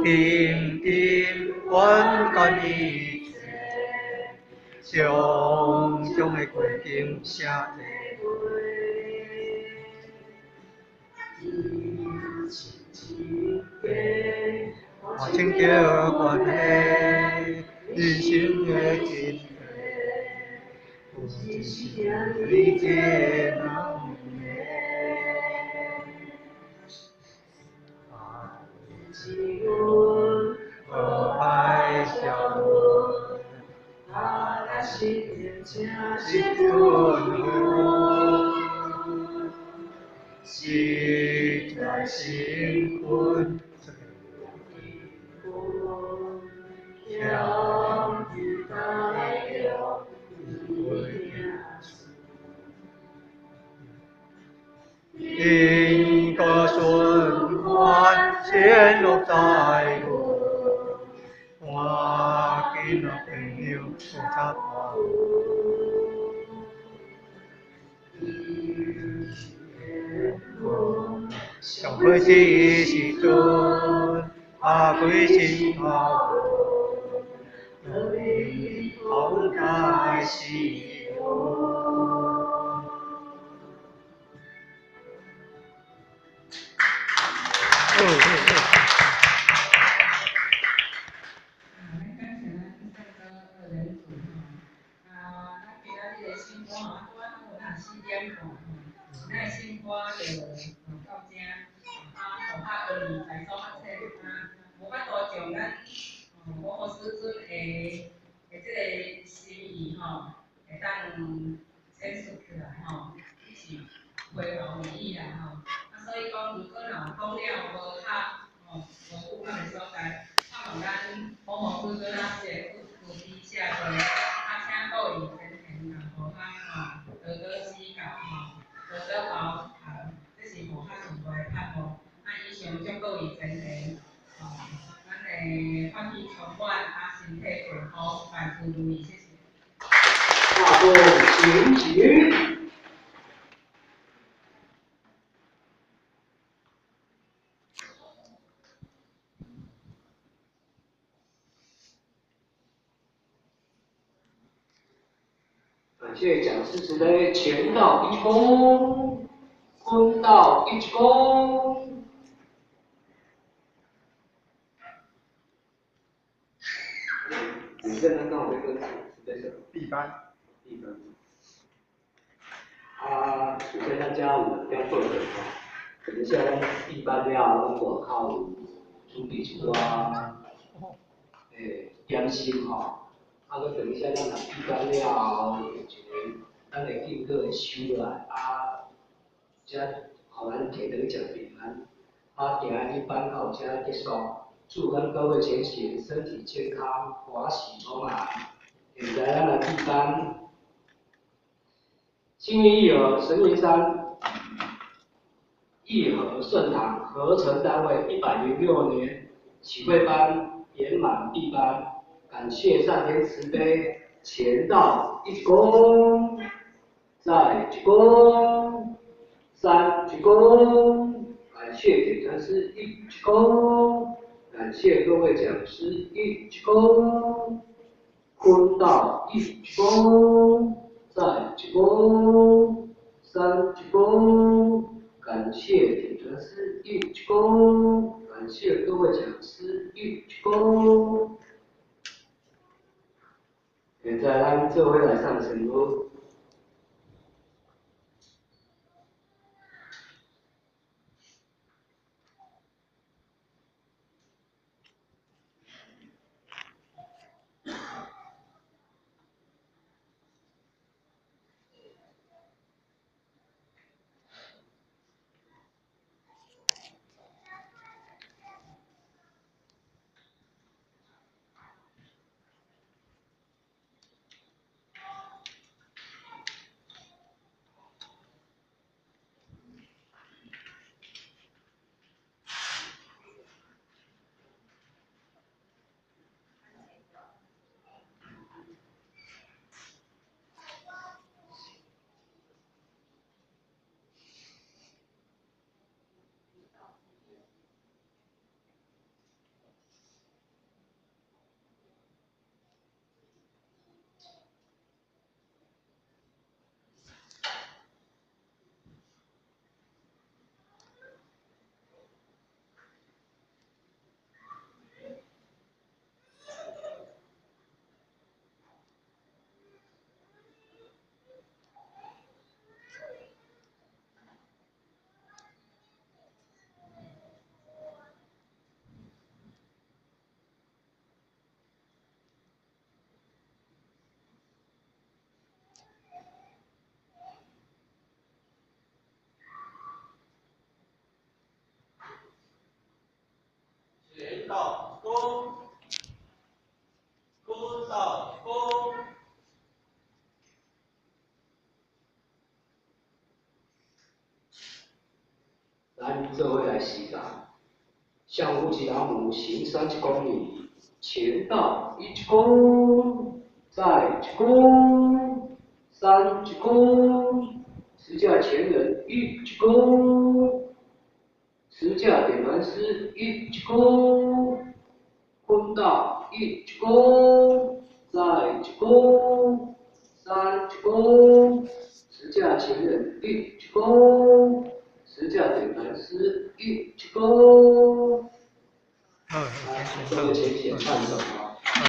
平平愿干一切，种种的过程写体会。划清着关系，人生的真谛，有一时你这人的。无歹笑阮，实在辛苦。因果循环，善恶在轮，赶紧啊，朋友，有差大。上开始时阵，阿鬼心头，头开始。咱感谢咱圣歌二人组吼，啊，咱今仔日的圣歌吼，拄仔好咱4点半吼，咱的圣歌就到遮，啊，予较阿弥财所较浅，啊，无法度将咱佛佛师尊的这个心意吼，会当阐述出来吼，是非常满意啦吼。啊，所以讲，如果若有讲了无合，吼，无符合的所在，盼望咱佛佛师尊啊，这个慈悲下垂，啊，请各位前贤同菩萨吼，多多指教吼，多多包涵，这是菩萨上大的盼望。啊，以上祝各位前贤，吼，咱的法喜充满，啊，身体健康，万事如意，谢谢。大众请起。感谢讲师慈悲，前道一躬，坤道一躬。你在刚刚我那个是在闭班。闭班。啊，首先咱遮有点做阵吼，等一下咱闭班了后，阮外口有准备一寡点心吼。啊，阁等一下，咱若闭班了后，有一个咱会敬阁会收落来，啊，才予咱提转去食平安。啊，今仔日班到遮结束，祝咱各位前贤身体健康，法喜充满。现在咱来闭班，幸运义和神云山义和顺堂合成单位106年启慧班圆满闭班。感谢上天慈悲，前道一躬，再鞠躬，三鞠躬。感谢点传师一鞠躬，感谢各位讲师一鞠躬，坤道一鞠躬，再鞠躬，三鞠躬。感谢点传师一鞠躬，感谢各位讲师一鞠躬。现在咱做伙来上圣母。咱做伙來持戒。向無吉老母行30公里，前到一鞠，再一鞠，三鞠，持架前人一鞠，持架點盤師一鞠，坤道一鞠，再一鞠，三鞠，持架前人一鞠，持架點盤師一鞠。好，做個淺顯颤手啊。